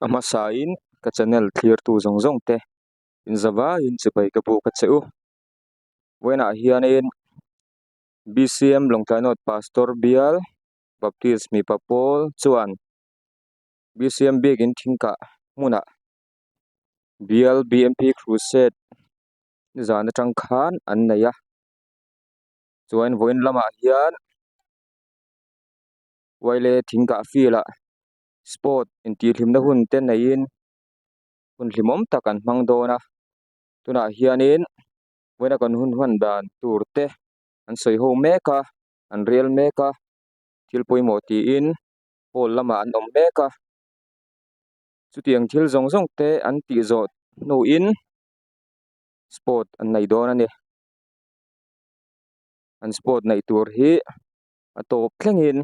A hmasain ka channel thlirtu zawng zawng te inzavaiin chibai ka buk a che u. Vawiinah hianin BCM Lawngtlai North Pastor Bial Baptist mipa pawl chuan BCM biakin thingkah hmunah Bial BMP Crusade nizan atang khan an nei a. Chuan vawiin lamah hian Uaile thingkah field ah sport intihhlimna hun te neiin hun hlimawm tak an hmang dawn a tunah hianin vawiina kan hun hman dan tur te an sawi ho mek a an rel mek a thil pawimawh tiin hall lamah an awm mek a chutiang thil zawng zawng te an tih zawh hnuin sport an nei dawn a ni an sport neih tur hi a tawp thlengin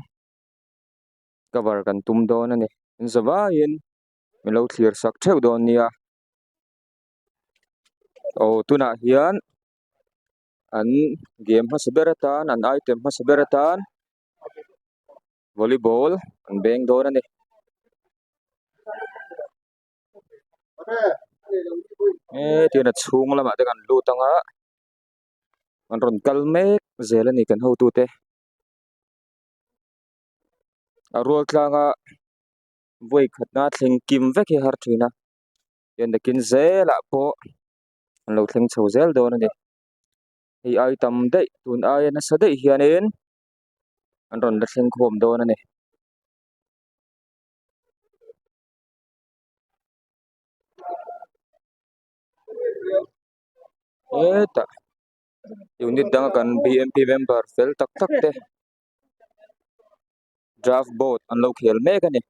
cover kan tum dawn a ni in zavaiin min lo thlir sak theuh dawn nia aw tunah hian an game hmasa ber atan an item hmasa ber atan volleyball an beng dawn a ni. Hetiang a chhung lamah te kan lut ang a an rawn kal mek zel a ni kan hotute. A rual tlanga vawi khatna thleng kim vek hi a har thin a tian nakin zelah pawh an lo thleng chho zel dawn a ni hei ai tam daih tun aia nasa daih hianin an rawn la thleng khawm dawn a ni. Hetah unit danga kan B M P member fel tak tak te draft board an lo khel mek a ni.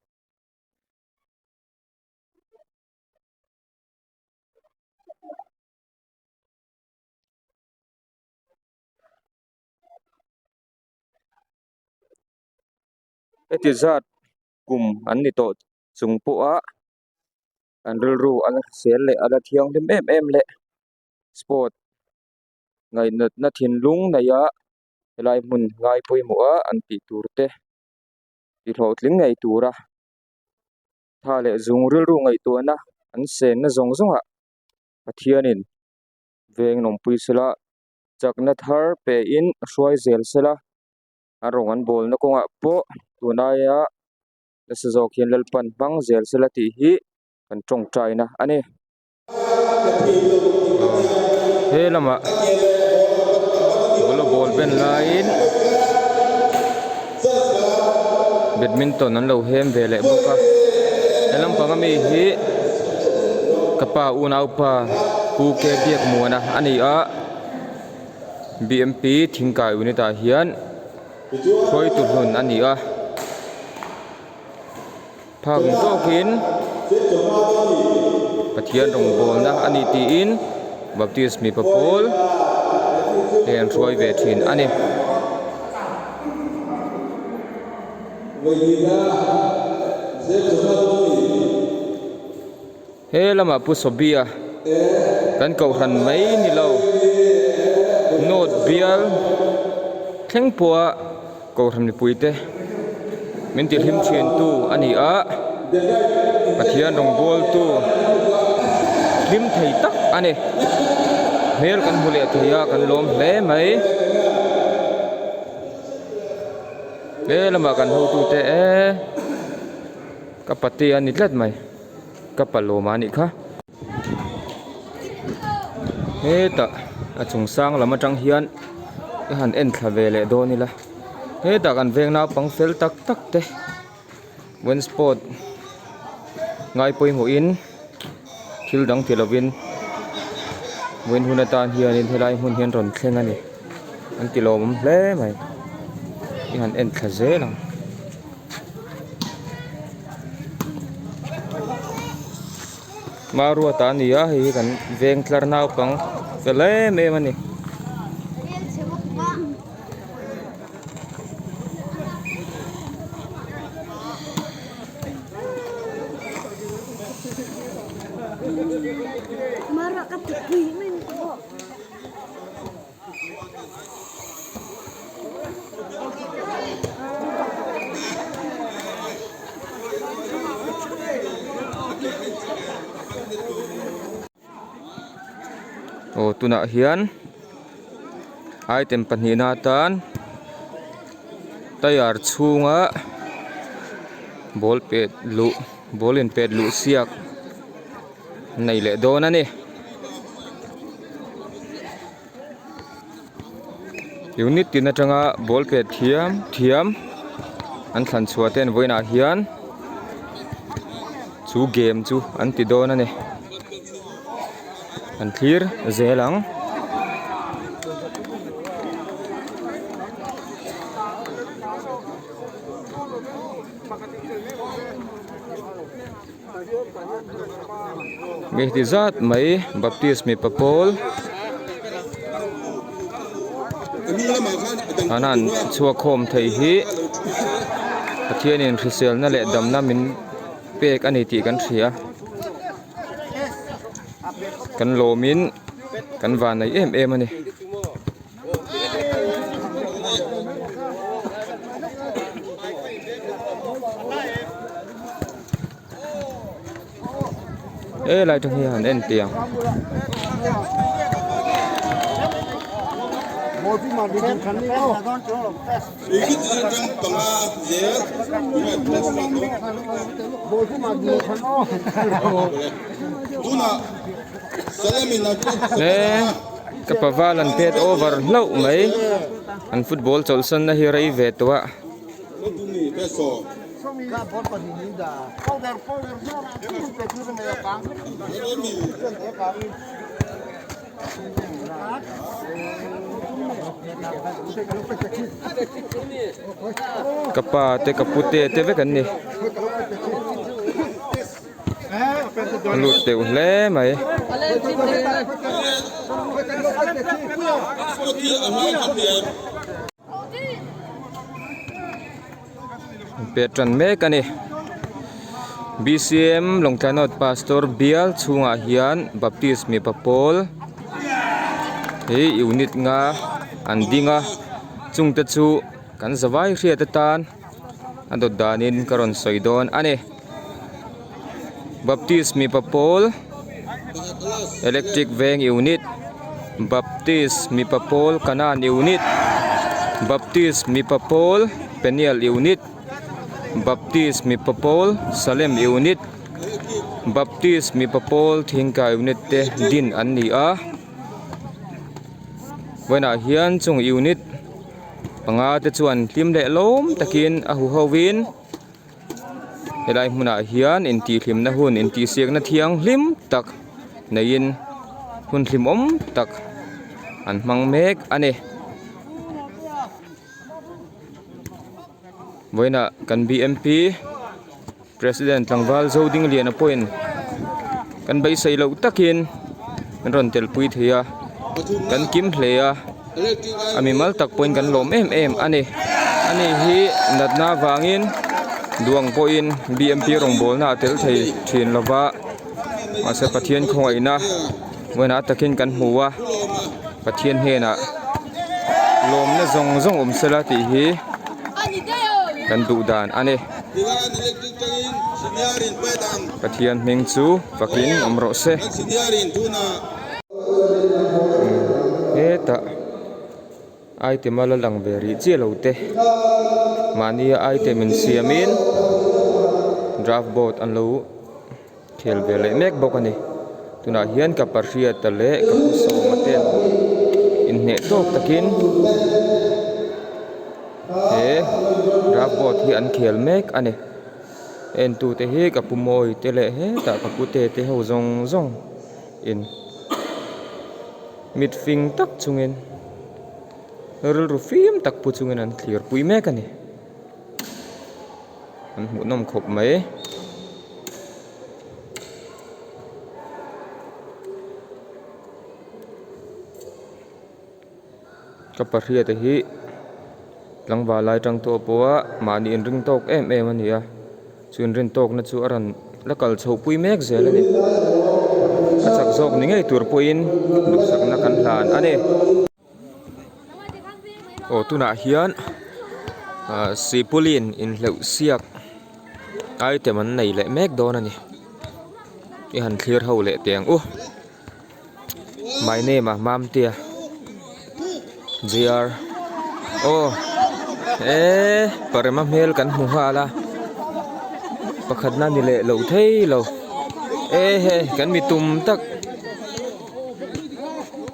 Heti zat kum an ni tawh chung pawha an rilru a la hrisel leh a la thianghlim em em leh sport ngaihnatna thinlung neia helai hmun ngai pawimawh a an tih tur te ti hlawhtling ngei tura tha leh zung rilru ngaihtuahna an senna zawng zawngah Pathianin veng nawmpui sela chakna thar pein hruai zel sela a rawng an bawlna kawngah pawh tun aia nasa zawk hian Lalpan hmang zel sela tih hi kan tawngtaina a ni. He lamah volleyball ben laiin badminton an lo hem ve leh bawk a he lampang ami hi ka pa unaupa Pu K Biakmuana a ni a B M P thingkai unit ah hian hruaitu hlun a ni a. Phak ang tawkin Pathian rawngbawlna a ni tiin Baptist mipa pawl te an hruai ve thin a ni. He lamah Pu Sawbia kan kohhran mai ni lo North bial thleng pawha kohhran mipuite min tihlim thintu a ni a, Pathian rawngbawltu hlim thei tak a ni. Hmel kan hmu leh thei a kan lawm hle mai. He lamah kan hotute e ka pate a ni tlat mai. Ka pa lawm a nih kha. Hetah a chung sang lam atang hian i han en thla ve leh dawn ila hetah kan veng naupang fel tak tak te one sport ngai pawimawhin thil dang ti lovin vawiin hun atan hianin helai hmun hi an rawn thleng a ni an ti lawmawm hle mai i han en thla zel ang. Maruata a ni a hei hi kan veng tlar naupang fel em em a ni. Aw tunah hian item pahnihna atan tyre chhunga ball pet luh ball in pet luh siak nei leh dawn a ni. Unit tin atanga ball pet thiam thiam an thlan chhuah ten vawiinah hian chu game chu an ti dawn a ni an thlir zel ang. Mi ti zat mai baptist mipa pawl an han chhuak khawm thei hi Pathianin hriselna leh damna min pek a ni tih kan hria kan lawmin kan vanneih em em a ni. He lai tang hi han en teh ang. He ka paval an pet over hlauh mai an football chawlhsan na hi rei ve tawh a. Ka pa te ka pute te vek an ni. A lut teuh hle mai. Pet tan mek a ni. BCM Lawngtlai North Pastor bial chhungah hian Baptist mipa pawl hi unit nga an ding a chungte chu kan zavai hriat atan a dawt danin ka rawn sawi dawn a ni. Baptist mipa pawl Electric veng unit Baptist mipa pawl Kanan unit Baptist mipa pawl Peniel unit Baptist mipa pawl Salem unit Baptist mipa pawl Thingkai unit te din an ni a vawiinah hian chung unit panga te chuan hlim leh lawm takin a huho in. Helai hmunah hian intihhlimna hun intihsiakna thianghlim tak neiin hun hlimawm tak an hmang mek a ni. Vawiinah kan B M P President tlangval Zodingliana pawhin kan beisei loh takin an rawn telpui thei a kan kim hle a. A mimal tak pawhin kan lawm em em a ni. Ani hi natna avangin duang pawhin B M P rawngbawlna a tel thei thin lo va, mahse Pathian khawngaihna vawiinah takin kan hmu a, Pathian hnenah lawmna zawng zawng awm sela tih hi kan duh dan a ni. Pathian hming chu fakin awm rawh se. Hetah item a la lang ve rih chiah lo te mahnia item in siam in draft board an lo khel ve leh mek bawk a ni tunah hian ka pahriata leh ka pu sawma te inhneh tawk takin he draft board hi an khel mek a ni. Entute hi ka pu mawi te leh hetah ka pute te ho zawng zawng in mit fing tak chungin rilru fim tak pu chungin an thlir pui mek a ni an hmuhnawm khawp mai. Ka pahriata hi tlangval lai tang tawh pawh a mahni inring tawk em em a ni a chu inrin tawkna chu a rawn la kal chhoh pui mek zel a ni a chak zawk ni ngei tur pawhin duhsakna kan hlan a ni aw tunah hian ah sipulin inhleuh siak item an nei leh mek dawn a ni i han thlir ho leh teh ang u. My name a Mamtea JR aw eee parema hmel kan hmu nghal a pakhatna ni leh lo thei lo e he kan mi tum tak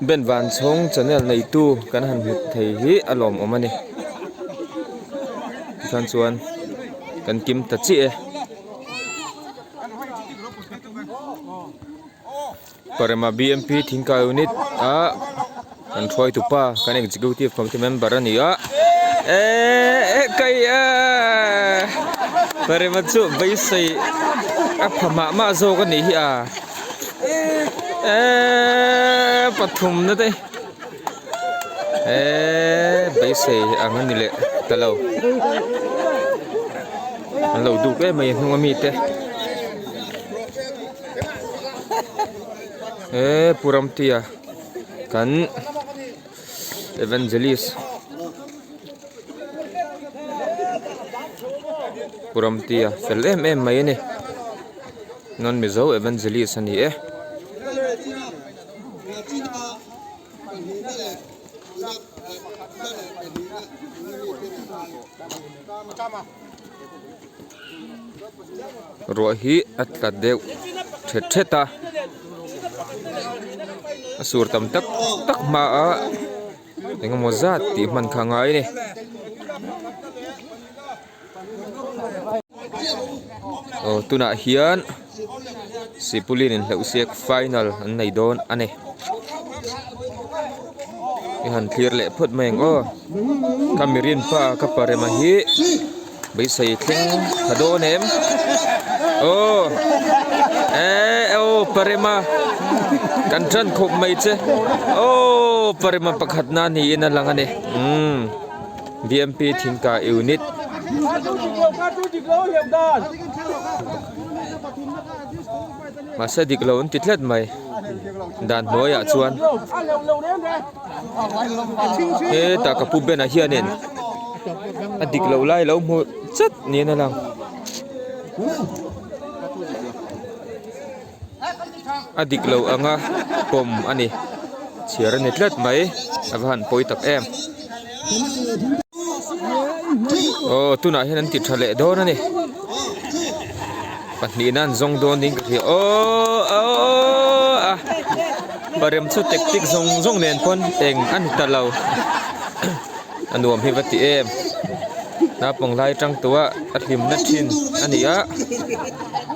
Ben Vanchhawng channel neitu kan han hmu thei hi a lawmawm a ni tichuan chuan kan kim ta chiah e. Parema BMP Thingkai Unit a kan hruaitu pa kan executive committee member a ni a eee kai a Parema chu beisei a pha mah mah zawk a nih hi a eee pathum na te eee beisei ang a ni leh ta lo an lo duk em mai a hnung ami te. He Pu Ramtia kan Evangelist Pu Ramtia fel em em mai a ni non Mizo Evangelist a ni e. Ruah hi a tla deuh thet thet a a sur tam tak tak hma a eng emaw zat tih hman kha a ngai a ni. Aw tunah hian Sipuilin inhleuhsiak final an nei dawn a ni. I han thlir leh phawt mai ang aw ka mirin pa ka parema hi beisei thleng tha dawn em aw eh aw parema kan tan khawp mai che aw parema pakhat na niin a lang a ni umm bmp thingka unit. Mahse dik lo an ti tlat mai dan hnuaiah chuan hetah ka pu Ben-a hianin a dik loh lai lo hmu chat niin a lang a dik lo anga pawm a ni chhiar a ni tlat mai a va han pawi tak em aw tunah hian an ti tha leh dawn a ni. Pahnihna an zawng dawn niin ka hria aww aww a parem chu tactic zawng zawng nen pawn eng a ni ta lo a nuam hi va ti em naupang lai tang tawh a a hlimna thin a ni a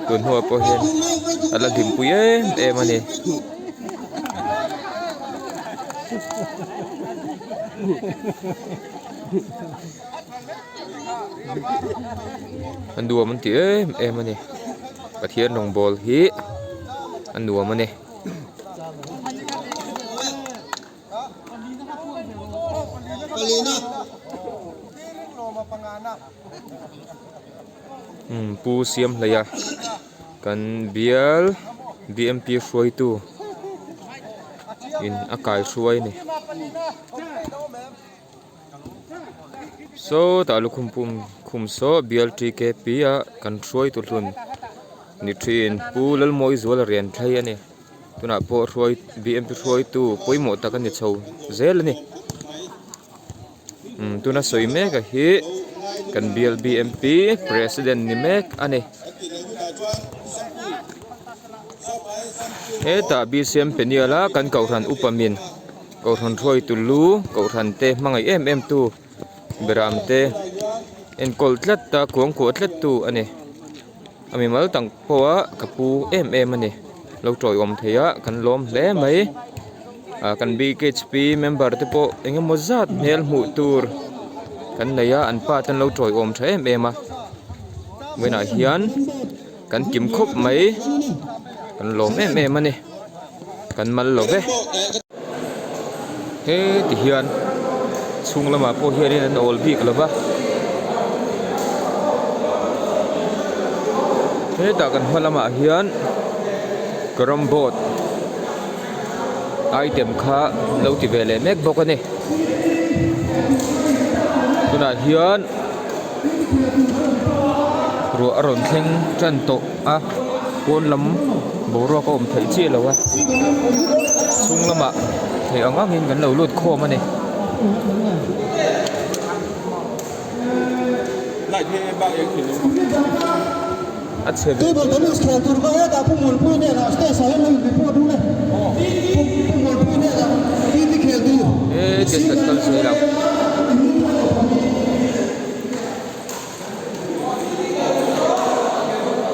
tun hnuah pawh hian a la hlimpui em em a ni. A nuam an ti em em a ni Pathian rawngbawl hi a nuam a ni. Umm Pu Siamhleia kan bial bmp hruaitu in a kaihruai a ni. Saw tah lukhum pum khum saw bial TKP a kan hruai tu hlun ni thin Pu Lalmawizuala rian thlai a ni tunah pawh hruai bmp hruaitu pawimawh tak a ni chho zel a ni umm tuna sawi mek a hi kan bial bmp president ni mek a ni hetah bcm penial a kan kohhran upa min. Kohhran hruaitu lu kohhran te hmangaih em em tu beram te enkawl tlat a kuangkuah tlat tu a ni a mimal tak pawh a ka pu em em a ni lo tawiawm thei a kan lawm hle mai ah kan bkhp member te pawh eng emaw zat hmel hmuh tur kan nei a an pa te an lo tawiawm tha em em a vawiinah hian kan kim khawp mai kan lawm em em a ni. Kan mal lo ve. He ti hian chhung lamah pawh hianin an awl bik lo va. Hetah kan hma lamah hian carrom board item kha lo ti ve leh mek bawk a ni. Tunah hian ruah a rawn thleng tan tawh a pawn lam boruak a awm theih chiah lo a. chhung lamah theih ang angin kan lo lut khawm a ni. A chhe ve he tiang kan kal zel ang.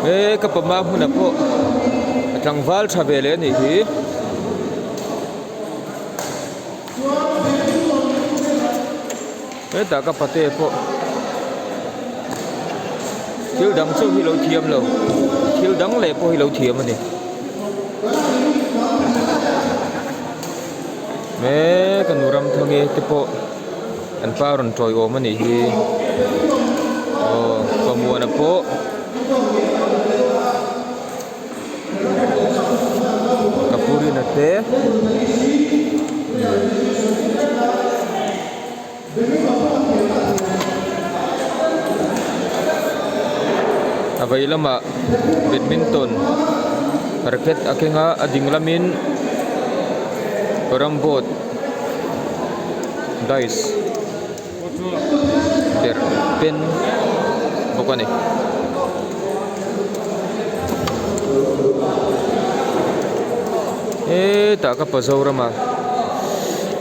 He ka pama hmunah pawh a tlangval tha ve leh a nih hi. Hetah ka pate pawh thil dang chauh hi lo thiam lo thil dang leh pawh hi lo thiam a ni. He ka nu Ramthangi te pawh an pa rawn tawiawm a nih hi aw Pamuana pawh. Ka pu Rina te a vei lamah badminton racket a keng a a ding lamin carrom board dice perh pen bawk a ni. Hetah ka pa Zorama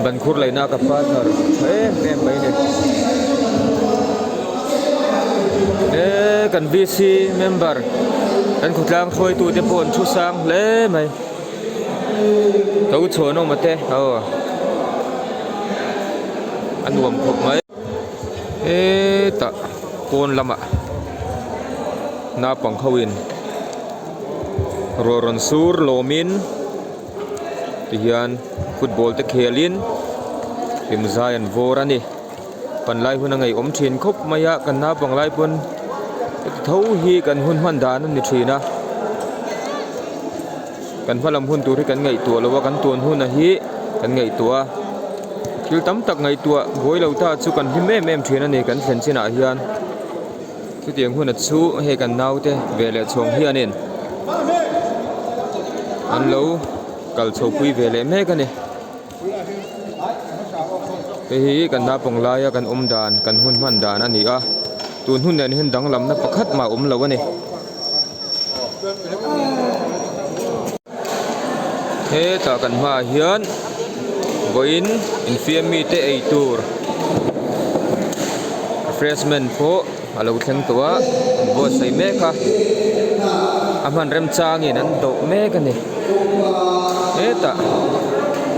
ban khur laihna ka partner tha em em mai a ni. He kan VC member kan khawtlang hruaitu te pawh an thu sang hle mai. Tho chhuan awm ate aw a nuam khawp mai hetah pawn lamah naupang ho in ruah rawn sur lawmin tihian football te khel in hlimzai an vawr a ni panlai hun a ngaihawm thin khawp mai a kan naupang lai pawn heti tho hi kan hun hman dan a ni thin a. Kan hma lam hun tur hi kan ngaihtuah lo a, kan tun hun a hi kan ngaihtuah a, thil tam tak ngaihtuah buai lo ta chu kan hlim em em thin a ni kan thlen chinah hian chutiang hun a chu hei kan naute ve leh chhawng hianin an lo kal chho pui ve leh mek a ni. Hei hi kan naupang laia kan awm dan kan hun hman dan a ni a, tun hun nen hian danglamna pakhat mah a awm lo a ni. Hetah kan hmaah hian vawiin infiam mite ei tur refreshment pawh a lo thleng tawh a an buatsaih mek a a hman remchangin an dawh mek a ni hetah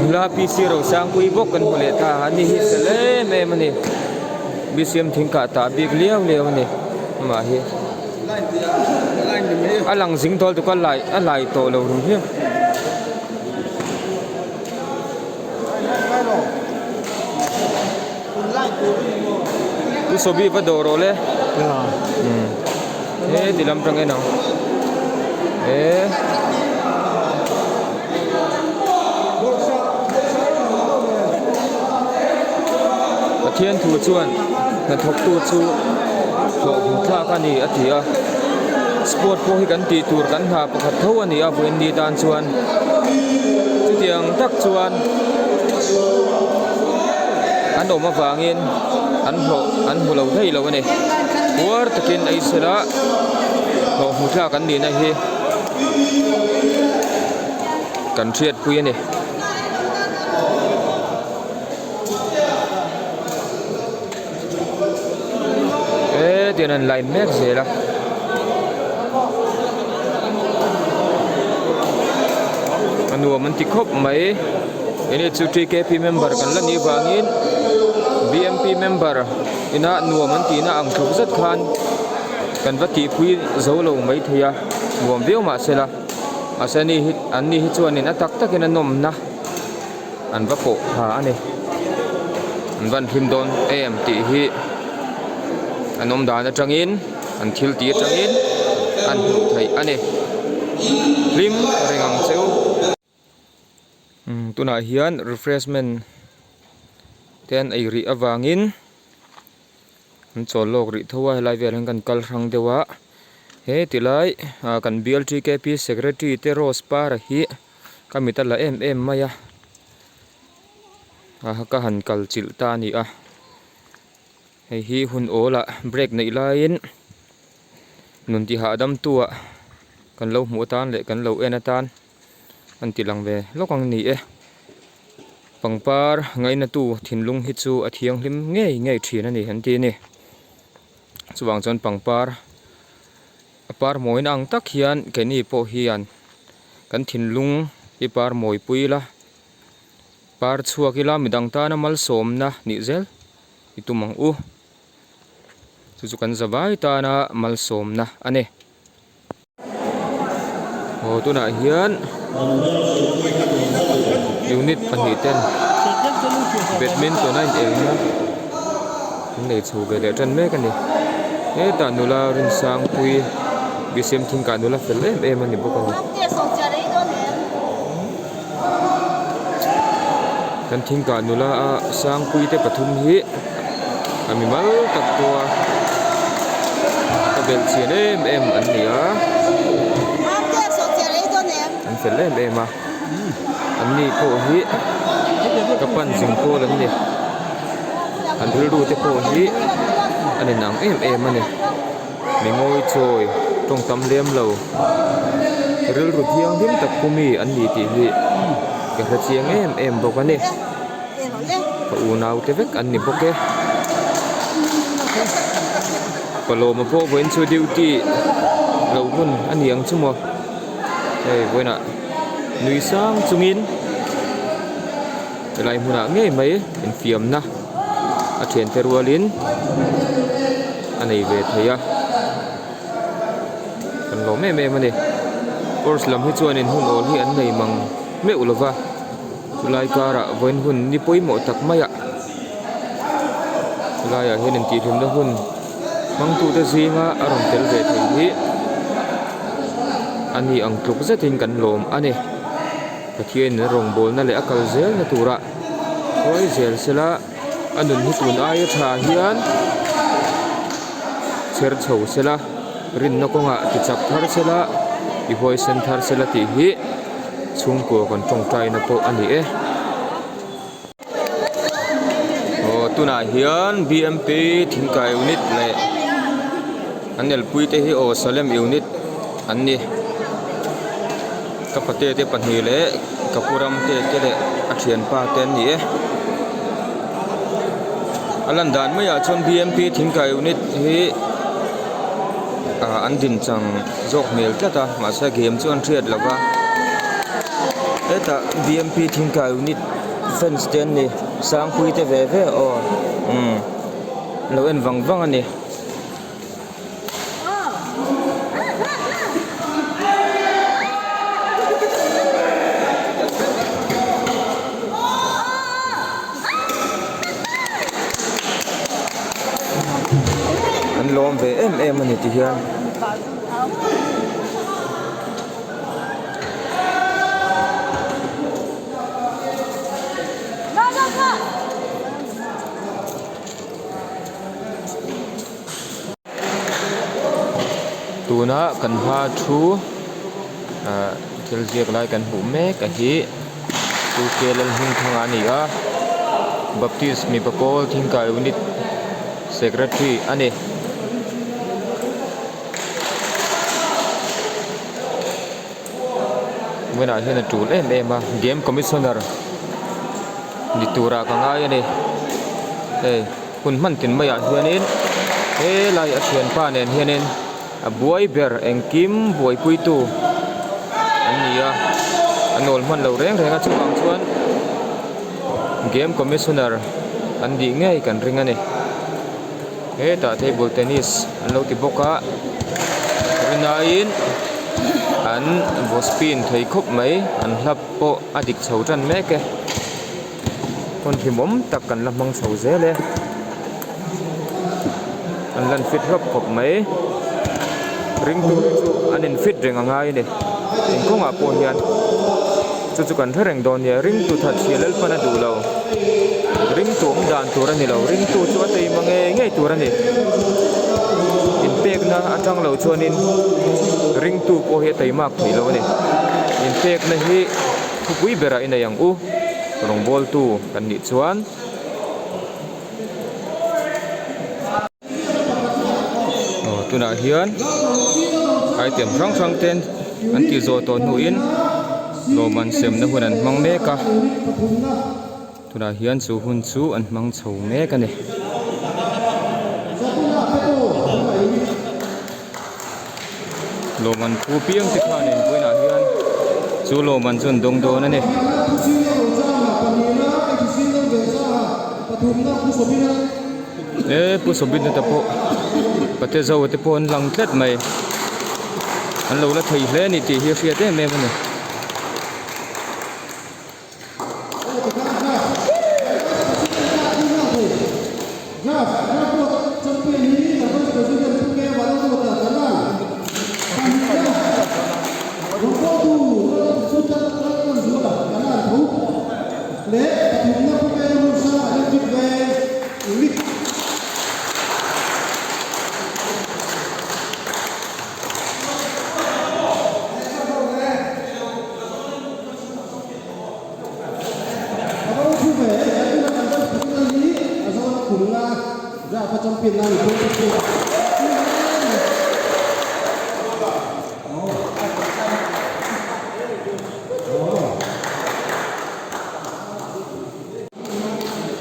nula PC Rosangpuii bawk kan hmu leh ta a ni hi fel em em a ni B_C_M thing kah tah bik liau liau a ni amah hi. A lang zing dawl tuk a lai a lai tawh lo rum hiam. Pu Sobi va dawh rawh le. He ti lam tang en ang. E. Pathian thu chuan hnathawktu chu hlawh hmu thlak a ni a ti a, sport pawh hi kan tih tur kan hna pakhat tho a ni a vawiin ni tan chuan chutiang tak chuan an awm avangin an hlawh an hmu lo thei lo a ni puar takin ei sela hlawh hmu thlak an nihna hi. Kan hriatpui a ni. Hetiang an line mek zel a. A nuam an ti khawp mai. Enge chu TKP member kan la nih vangin BMP member ina nuam an tihna ang thlawp zet khan kan va tihpui zo lo maithei a. Nuam viau mahsela mahse ani hi an ni hi chuanin a tak takin a nawmna an va pawh pha a ni an van hlim dawn em tih hi an awm dan atangin an thil tih atangin an hmuh theih a ni hlim reng ang che u. Tunah hian refreshment te an ei rih avangin an chawl lawk rih tho a helai velah hian kan kal hrang deuh a he tilai ah kan bial T K P secretary te Rose para hi ka mit a la em em mai a. Ka han kal chilh ta a ni a, hei hi hun awl ah break neih laiin nun ti hahdam tu ah kan lo hmuh atan leh kan lo en atan an ti lang ve lawk ang ni e. Pangpar ngaina tu thinlung hi chu a thianghlim ngei ngei thin a ni an ti a ni. Chuvang chuan pangpar a par mawina ang tak hian keini pawh hian kan thinlung hi par mawipui ila. Par chhuak ila midang tana malsawmna nih zel i tum ang u. Chu chu kan zavai tana malsawmna a ni. Aw tunah hian unit pahnih ten badminton a in elna an nei chho ve leh tan mek a ni. Hetah nula Rinsangpuii BCM thingkah nula fel em em a ni bawk a ni. Kan thingkah nula a sangpui te pathum hi a mimal tak pawh a ka belh chian em em an ni a an fel em em a an ni pawh hi ka pan zing pawl an ni an rilru te pawh hi a ninang em em a ni. Mi ngawi chawi tawng tam lem lo rilru thianghlim tak pu mi an ni tih hi ka hre chiang em em bawk a ni ka unau te vek an ni bawk e palawma pawh vawiin chu duty lo hun a ni ang chu maw hei vawiinah nui sang chungin helai hmunah ngei mai infiamna a thiante rualin a nei ve thei a kan lawm em em a ni course lam hi chuanin hun awl hi an nei mang meuh lo va chulai karah vawiin hun ni pawimawh tak mai ah chulaiah hian intihhlimna hun hmangtute zinga a rawn tel ve thei hi a ni ang tluk zetin kan lawm a ni Pathianin a rawngbawlna leh a kal zelna turah Khawi zel sela a nun hi tun aia tha hian chher chho sela rinna kawngah ti chak thar sela ti huaisen thar sela tih hi chhungkua kan tawngtaina pawh a ni e. Aw tunah hian B_M_P thingkai unit leh an elpui te hi aw Salem unit an ni. Ka pate te pahnih leh ka pu ram te te leh a thianpa te an ni e. A lan dan maiah chuan bmp thingkai unit hi ah an din chang zawk hmel tlat a mahse game chu an hriat lo va hetah bmp thingkai unit fans te an ni sangpui te ve ve aw umm lo en vang vang a ni. An lawm ve em em a ni ti hian. Tuna kan hma thu ah thil ziak lai kan hmuh mek a hi U K Lalhmingthanga a ni a Baptist mipa pawl thingkai unit secretary a ni. Vawiinah hian a tul em em a game commissioner ni turah ka ngai a ni hei hun hman tin maiah hianin helai a thianpa nen hianin a buai ber engkim buaipuitu an ni a a nawl hman lo reng reng a chuvang chuan game commissioner an dih ngei kan ring a ni. Hetah table tennis an lo ti bawk a rinaiin an vaw spin thei khawp mai an hlap pawh a dik chho tan mek e hun hlimawm tak kan la hmang chho zel e an lan fit hlawp khawp mai ringtu te chu an in fit reng a ngai a ni eng kawngah pawh hian. Chu chu kan hre reng dawn nia, ringtu that hria Lalpan a duh lo. Ringtu awm dan tur a ni lo, ringtu chu a teima ngei ngei tur a ni. Inpekna atang lo chuanin ringtu pawh hi a teimak theih lo a ni. Inpekna hi thupui berah i nei ang u. rawngbawltu kan nih chuan aw tunah hian item hrang hrang te an tih zawh tawh hnuin lawmman semna hun an hmang mek a tunah hian chu hun chu an hmang chho mek a ni. Lawmman phu piang te khanin vawiinah hian chu lawmman chu an dawng dawn a ni. E pu Sobina te pawh pate zo te pawh an lang tlat mai an lo la thei hle a ni tih hi a hriat em em a ni.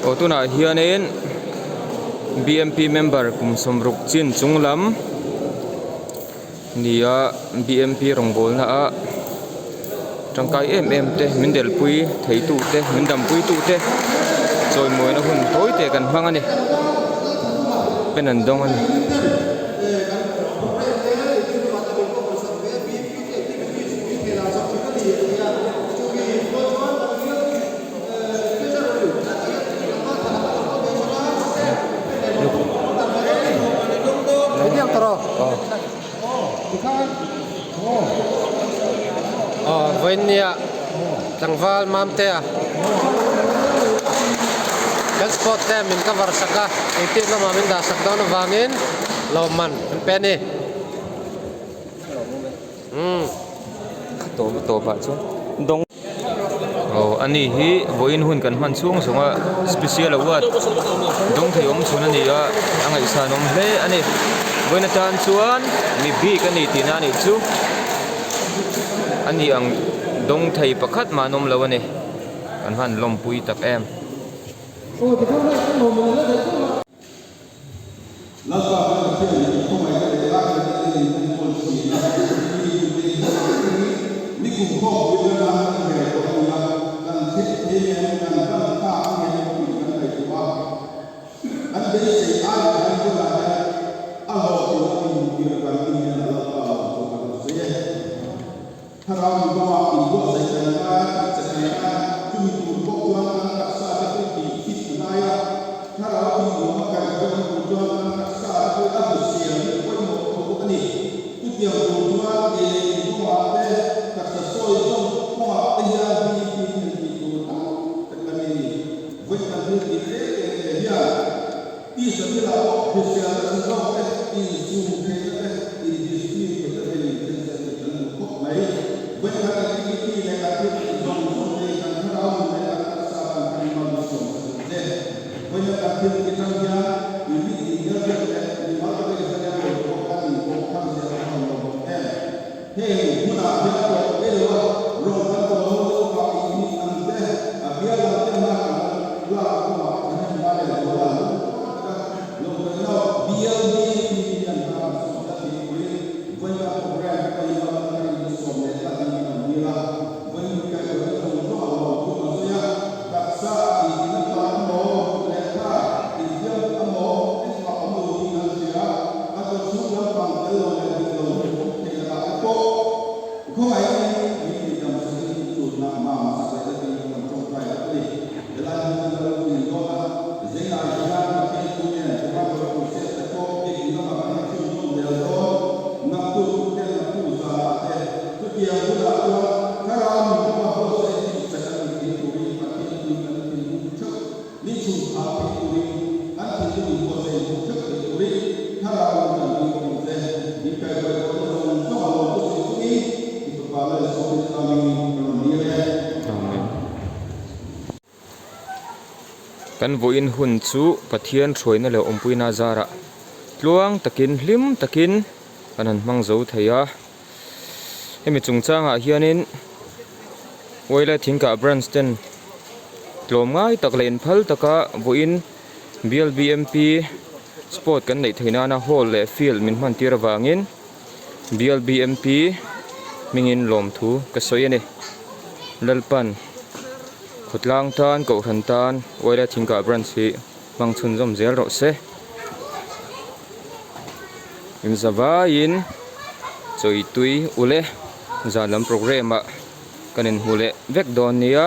Aw tunah hianin bmp member kum sawmruk chin chung lam Nia bmp rawngbawlna a tangkai em em te min delpui thei tu te min dampui tu te chawimawina hun tawi te kan hmang a ni pen an dawng a ni. Aw vawinia tlangval Mamtea kan sport te min cover sak a engtin lamah min dah sak dawn avangin lawmman an pe a ni. Umm. Tawp tawpah chuan dawng aw ani hi vawiin hun kan hman chhung zawng a special award dawng thei awm chhun a ni a a ngaihsan awm hle a ni vawiin atan chuan mi bik a ni tihna a nih chu ani ang dawng thei pakhat mah an awm lo a ni kan hman lawmpui tak em. Lalpa kan Pathian in khawngaihna leh lakna te in enkawl thin a, mi duhte in hmang te hi ni kum khawmpui lama kan rel tawh a ni a, kan thleng thei em, kan ban phak em tih kan ngaihtuah a. Kan beisei ai hian tunah hian a hlawhtling a min tir avangin hian a Lalpa lo chu kan rawn sawi e. Thlarau mipaah inbuatsaih kan ngai, tihche kan ngai, chumi tur pawh chuan kan taksa te pawh tih fit a ngai a. Thlarau tihnuama kan hruaina tur chuan kan taksa te pawh a hrisel hi a pawimawh tho bawk a ni. Chutiang tur chuan ke leh inkhawngah te, taksa sawi zawng kawngah te hian BP hian tih tur tam tak a nei a ni. Vawi kan thil tih reng reng te hian tisa thilah pawh hriselna tha zawk te, insum theihna te, indiscipline theihna te min thlen se tih kan duh khawp mai. Vawi khat activity leh kan thil tih zawng zawng te kan thlarau nun leh kan taksa kan thlen mal ni sawm sa duh che. Vawi khat kan thil tih tang hian unit inelriat leh mimal taka Israel lo pawh kan inpawh thar zel a hawn lo bawk em. Heng hmunah hian tawp ve lo a, rawng kan tawn ho lawkah inhnih ang te, a bial ang te hma kan la lak kawngah thahnem ngai leh zual a lung kual tak a, lo kan lo bial hi mi hian hma kan sawm tlat tih turin vawiin program pawhin a lan thar in sawm leh tlat in kan dil a, vawiin kai vawiin zawng zawng a lawm chu kan sawi a, taksa inhihna tha emaw, ruk leh tha, infiam emaw engmah awm lo tih kan hria. A chaw chhung lampang tel lo leh dik lo awm thei lakah te pawh khawngaihin min tihdam sakin chutna mam sak leh datin kan tawngtai bawk a ni. Helai hmun chu Lal Pui dawn a, Zeinah hian Pathian thu nen Tomato crusade te pawh biakin lamah kan la chhunzawm zel dawn. Naktuk ten naktuk zanah te chutiang hunah chuan Thlarau nun kawngah buatsaih tih chak a ni thei turin Pathian thuin kan thinlung theuh Ni chhungkhar thei turin an thinlung in buatsaih hmuh theuh thei turin thlarau in kan pui bawk ang che. Min kaihhruai tawhna zawng zawng a lawm chu sawi chungin i fapa Lal Isua Krista hmingin ka rawn dil e. Amen. Kan vawiin hun chu Pathian hruaina leh awmpuina zarah tluang takin hlim takin kan han hmang zo thei a. Hemi chungchangah hianin Wailai Thingkah Branch ten tlawm ngai tak leh inphal taka vawiin BLBMP sport kan neih theih nana hall leh field min hman tir avangin BLBMP hmingin lawmthu ka sawi a ni. Lalpan khawtlang tan kohhran tan Wailai Thingkah Branch hi hmang chhunzawm zel rawh se. Inzavaiin chawitui ule zan lam programme ah kan inhmu leh vek dawn nia.